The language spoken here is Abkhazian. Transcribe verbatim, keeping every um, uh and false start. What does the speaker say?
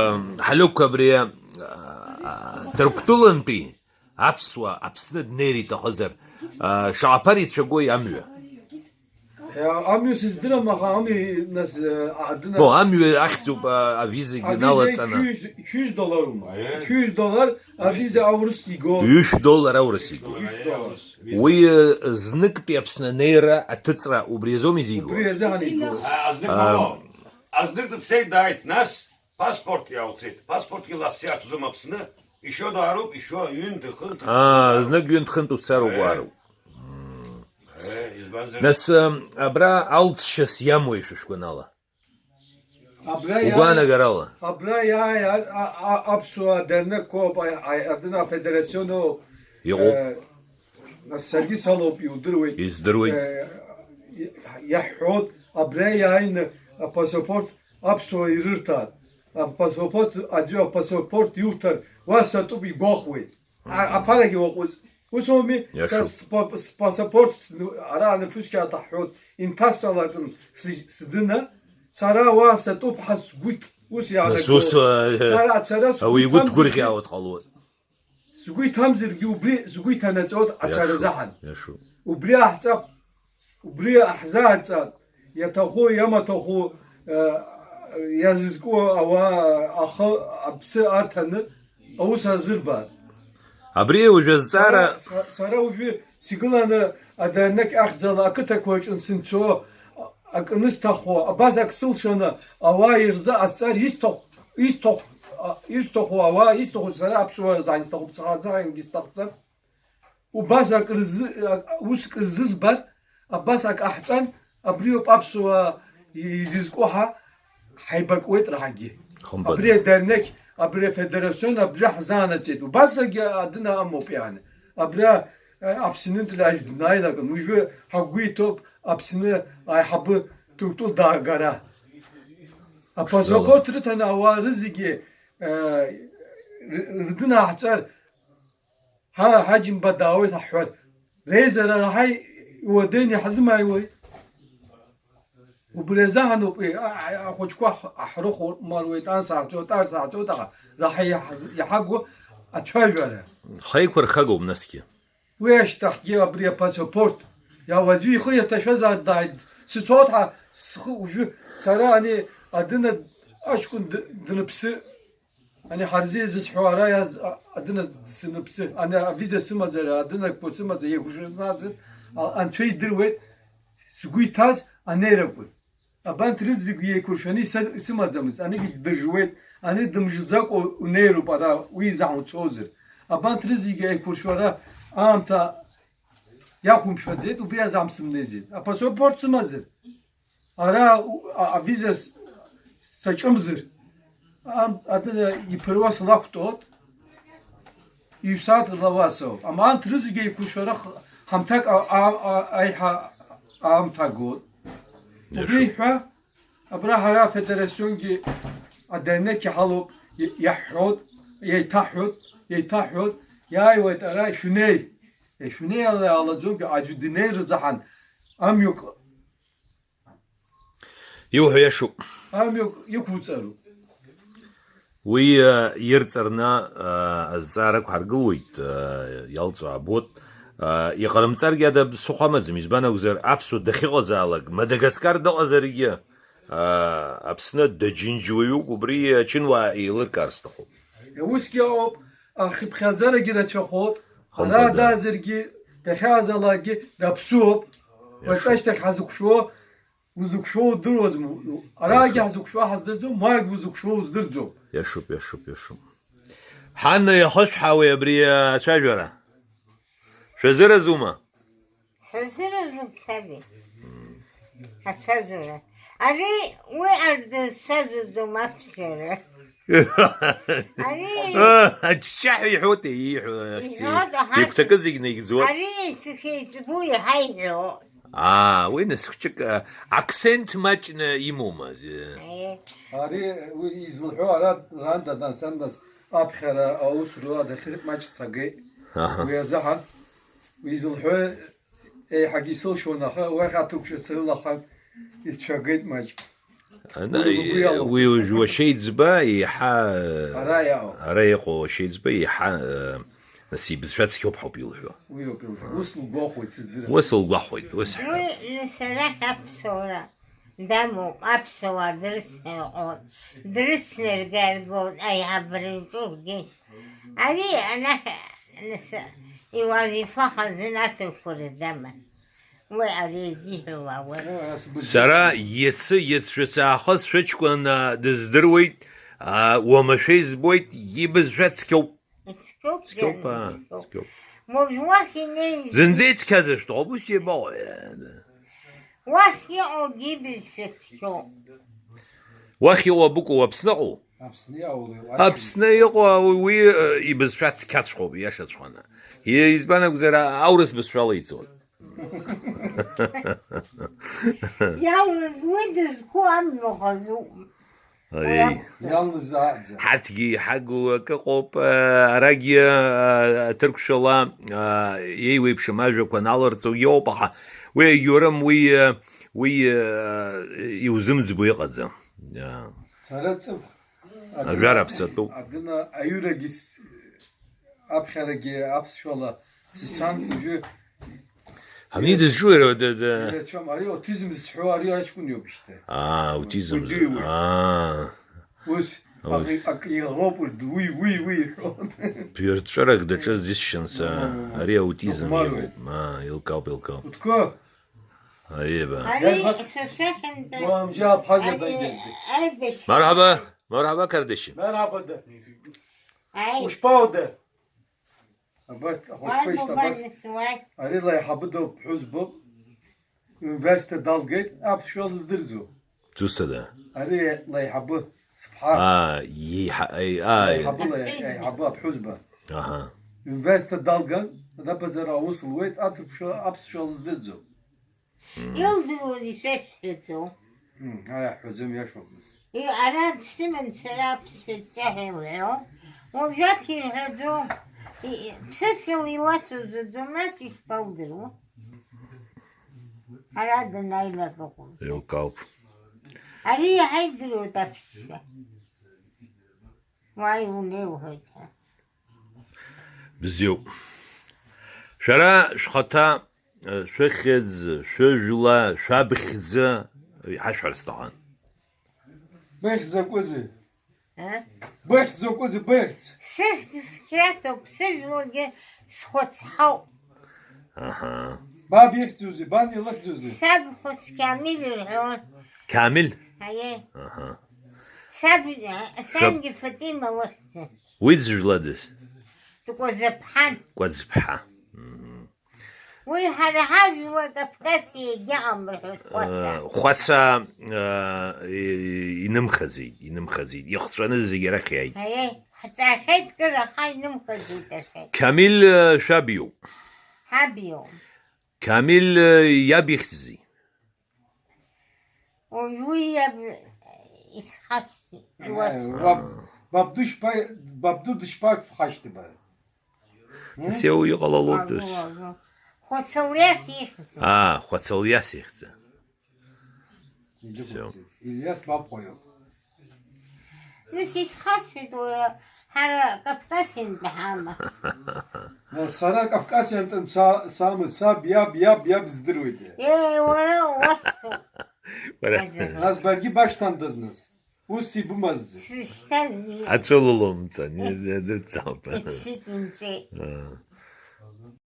Ҳалықә абри, а, Ҭырқәтәылантәи аԥсуа Аԥсны днеир иҭахызар, а, шаҟа ԥара ицәагои амҩа? Э, амҩа сыздырам, аха амҩа, нас, э, адына- Ну, амҩа ахьӡуп, а, авизагьы Авиза налаҵаны. Ҩышә долларума? Ҩышә доллар авиза аурыс иго. Ҩышә доллар аурыс иго. Ҩышә доллар. Уи, э, зныктәи Аԥсны анеира аҭыҵра убри азоуми зиго? Убри азыҳәан иго. А, знык А. мамоу. Азнык дцеит, дааит, нас паспорт иауцеит. Паспортгьы лассы иаҭозом Аԥсны. Ишьо дааруп, ишьо ҩынтә-хынтә Аа, знык ҩынтә-хынтә уцар Э. угәаруп. Э, избанзар? Нас, э, абра алҵшьас иамои шәышәгәанала? Абра иааи-, Угәаанагарала. Абра иааи, а, а, а, аԥсуа дернекқәоуп, а, а, адына афедерацион Иҟоуп. Э, нас саргьы салоуп, иудыруеит. Издыруеит. Э, и-, иаҳҳәоит, абра иааины апасапорт аԥсуа ирырҭар. Апасапорт, аӡәы апасапорт иуҭар, уа сатәуп игәахәуеит. А-, Мгм. Аԥарагьы уаҟәыҵ. Ус ауми? Иашоуп. Са спа-, спасапорт сну-, ара анаԥысшьа аҭаҳҳәоит, инҭасалакын сыжь-, сдына, сара уа сатәуп ҳәа сгәы иҭ-, ус Нас иаанагоит. ус, а, Сара ацара сгәы ауаҩы игәы иҭамзаргьы, ҭгәырӷьаауа дҟалоит. Сгәы иҭамзаргьы убри сгәы иҭанаҵоит ацара Иашоуп, заҳан. Иашоуп. Убри аҳҵап. Убри аҳзаарҵап, иаҭаху, иамаҭаху, э, иазызку ауаа ахы, аԥсы арҭаны аус азырбар. Абри уажәы азҵаара Сара, са-, сара уажәы сигыланы адернек ахьӡала ақыҭақәа аҿы сынцо, акы нысҭахуа, абас ак сылшаны ауаа ирзыҟасҵар, исҭаху, исҭаху, а, исҭаху ауаа, исҭаху сара аԥсуара зааин сҭахуп, схаҵаангьы сҭахӡам. Убас акры зы-, ак-, уск зызбар, абас ак ҟаҳҵан, абриоуп аԥсуаа изызку ҳәа ҳаибакуеит раҳагьы. Хымԥада. Абри адернеқь, абри афедерацион, абри ҳзаанаҵеит. Убасагьы адына амоуп иааны. Абра, э, Аԥсынтәи аҩ днаилакын. Уажәы ҳагәы иҭоуп Аԥсны аиҳабы Ҭырқәтәыл даагара. Апасапорт рыҭаны ауаа рызегьы, э, р-, рдына ҳҵар, Ҳа, Ҳаџьымба даауеит ҳҳәар, реизара раҳа иуадаҩны иҳазымааиуеи? Убри азыҳәаноуп, е, а, а, ахәыҷқәа ҳ-, ҳрыхәмаруеит, ан сааҳәоит, ар сааҳәоит, аха раҳа иаҳз-, иҳагу ацәажәара. Хаиқәырхагоуп насгьы. Уи ашьҭахьгьы абри апасапорт, иа-, уаҵәы ихы иаҭашәазар дааит, сыцот ҳәа схы уажәы, сара ани адына аҷкәын д-, дныԥсы, Ани Ҳарзиа зысҳәо ара иаз-, а-, адына сыныԥсы, ани авиза сымазар, адынақәа сымазар, еиқәшәа сназар, а-, анцәа идыруеит, сгәы иҭаз анеиракәын. Абанҭ рызегь еиқәыршәаны иса-, исымаӡамызт, анигьы ддыржуеит, ани дымжӡакәа унеироуп ара, уи изаҳуцозар. Абанҭ рызегь аиқәыршәара аамҭа иақәымшәаӡеит, убри азы амсымнеизеит. Апасопорт сымазар? Ара у-, а-, авиза с-, саҿымзар, ам-, адына иԥыруа слақәтәоит, иҩсаҭ лауасоуп. Ама анҭ рызегьы еиқәыршәара х-, ҳамҭак а-, а-, а-, аиҳа аамҭагоит. Убри Иашоуп. Ҳәа, абра ҳара афедерационгьы адернеқь иҳалоуп, и-, иаҳҳәоит, еиҭаҳҳәоит, еиҭаҳҳәоит, иааиуеит ара, ишәнеи, ишәнеи ала иаалаӡомгьы, аӡәы днеир заҳан, амҩак Иуҳәо иашоуп. Амҩа иқәуҵароуп. Уи, э, ирҵарны, э, азҵаара ықәҳаргылоит, э, иалҵуа абот. Э, иҟарымҵаргьы ада ԥсыхәа амаӡам, избан акәзар, аԥсуа дахьыҟазаалак, Мадагаскар дыҟазаргьы, э, Аԥсны даџьынџьуаҩуп, убри ачынуаа еилыркаар сҭахуп. Усгьы ыҟоуп, ахыԥхьаӡарагьы рацәахоит. Хымԥада. Ара даазаргьы, дахьаазалакгьы даԥсуоуп. Иашоуп. Уаҵәашьҭахь ҳазықәшәо, узықәшәо удыруазма? Арагьы Иашоуп. Ҳазықәшәо ҳаздырӡом, уаагь узықәшәо уздырӡом. Иашоуп, иашоуп, иашоуп. Ҳанна, иахышәҳауеи абри ацәажәара? Шәазыразума? Шәазыразуп, саби. Ацәажәара. Ари уи ардызцәажәаӡом аԥсшәара. Ари Аччаҳәа иҳәоит, ииҳәо ахьӡ-, Иҳәоит, аҳа. Игәҭакы зегь наигӡоит. Ари схеиҵбу иаҳа иҳәо. Аа, уи нас хәҷык, а, акцент маҷны имоума, зи? Аиеи. Ари уи изылҳәо ара Ранда дансандаз аԥхьара аус руа дахьыҟ маҷ сагеит. Аҳа. Уи азыҳәан уи изылҳәо еиҳагьы исылшон, аха уахь аҭыгәшәа срылахар ицәагеит маҷ. Ана, Уи лгәы иалоуп. Уи уажә уашьеиҵба еиҳа, Ара иаауп. Ара иҟоу уашьеиҵба еиҳа, э, нас ибызшәа цқьоуп ҳәа ауп илҳәо. Уи ауп илҳәо. Ус лгәахәуеит, сыздырам. Ус лгәахәуеит, ус ҳәа. Уи нас арахь аԥсуара дамоуп, аԥсуаа дрыцны иҟоуп, дрыцны иргаргоит аиҳабыра иҿугьы. Ари анахь, нас, иуазифа хазын аҭырқәа рдама. Уи ари егьиҳәауа уи. Сара иацы иацәшәацы аахыс шәыҷкәын, а, дыздыруеит, а, уамашәа избоит, ибызшәа цқьоуп. Цқьоуп, цқьоуп, зны, аа, цқьоуп. Цқьоуп. Уажә уахь инеиз. Зынӡа ицқьазар шәҭахуп, ус иабаҟоу? Уахь иҟоугьы ибызшәа цқьоуп. Уахь иҟоу абыкәу Аԥсныҟоу? Аԥсны иҟоу, уи Аԥсны иҟоу, уи, уи, э, ибызшәа цқьаҵәҟьоуп, иашаҵәҟьаны. И-, избан акәзар, а-, аурыс бызшәала иҵоит. Иаурыз уи дызқәу амҩа хазуп. Аиеи. Иалнызааӡа. Ҳарҭгьы иҳагу акы ыҟоуп, а, арагьы, а, аҭырқәшәала, а, еиуеиԥшым ажәақәа наларҵо иоуп, аха уи егьаурым, уи, а, уи, а, иузымӡбо иҟаӡам. Иа. Сара ҵыԥх. Ажәар Адына, аԥсатәуп. Адына аҩырагьы с-, аԥхьарагьы аԥсшәала сцан, уажәы Ҳамни дызҿу иара, да, да. Ирацәам, ари аутизм зҳәо, ари аҷкәын иоуп шьҭа. Аа, аутизм. Уи дыҩуеит. Аа. Ус, Ус. Ак, ак иӷроуп уи, уи, уи, уи иҳәон. Ҩырҵәырак даҿыз џьысшьан са, Мм. Ари аутизм Дыхәмаруеит. Иоуп. Аа, илкаауп, илкаауп. Утко. Аиеба. Ари Иарбан-, сашахьынтәи Уамжьа абхаза ари дангьежьгьы. Аибашьра. Марҳаба, марҳаба, Кардашьы. Марҳаба да. Аи. Ушԥауда? Абарҭ ахәыҷқәа Уаи, ишьҭа абас. Бабаныс, уаи. Ари лаиҳабы доуп, ԥҳәызбоуп. Университет далгеит, аԥсшәа лыздырӡом. Зусҭада? Ари лаиҳабы, сыԥҳа. Аа, иеиҳа-, аи, ааи. Лаиҳабы, лаи-, Аԥҳәызба. Лаиҳабы аԥҳәызба. Аҳа. Университет далган, анаԥазар аус луеит, аҭырқәшәа, аԥсшәа лыздырӡом. Илдыруаз ишәашәҳәаӡом. Мм, ааи, аҳәаӡом, иашоуп нас. И, ара дсыман сара аԥсшәа ҵәҵәаҳәа илҳәо, уажәаҭ ирҳәаӡом. И, и, ԥсышәала иуацу заӡом, нас ишԥаудыруа? Ара данааилак ыҟоуп. Еилкаауп. Ари иаҳа идыруеит аԥсшәа. Уааи, унеиуҳәоит ҳәа. Бзиоуп. Шәара шәхаҭа, э, шәыхьӡ, шәыжәла, шәабхьӡы иҳашәҳәар сҭахын. Быхьӡ закәызеи? А? Быхьӡ закәызеи, быхьӡ? Сыхьӡ Фқьраҭоуп, сыжәлагьы Схәыцҳауп. Аҳа. Баб ихьӡузеи, бан илыхьӡузеи? Саб Хәыц Қьамил ирҳәон. Қьамил? Аиеи. Аҳа. Саб, сангьы Фатима лыхьӡын. Уи дзыжәладаз? Дкәазыԥҳан. Кәазыԥҳа. Мгм. Уи ҳара ҳажәла Кавказ егьаҟам рҳәоит, Хәаца. Э, Хәаца, э, и-, инымхаӡеит, инымхаӡеит. Ихҵәаны зегь арахь иааит. Аиеи, ҳҵаахьеит кыр, аха инымхаӡеит рҳәеит. Қьамил, э, шәаб иоуп. Ҳаб иоуп. Қьамил, э, иаб ихьӡзи? Уи, уи иаб исхашҭит, Э, иуасҳәом. Баб-, бабду шԥа-, бабду дышԥақәхашҭи бара? М? Нас иауа иҟалалоит, Алло, нас. Алло. Хәаца Лиас ихьӡын. Аа, Хәаца Лиас ихьӡын. Всё. Илиас бабхәа иоуп. Нас исхашҭит уара, ҳара Кавказиантәи ҳама. Нас сара Кавказиантәи са-, самоуп, саб иаб, иаб, иаб здыруеит. Е, уара уахьӡуп. Уара. Азы. Нас баргьы башьҭандаз, нас. Ус ибымаз. Сышьҭаз. Ацәылаломҵан, идырцалт. Ицит, инҵәеит. Аа.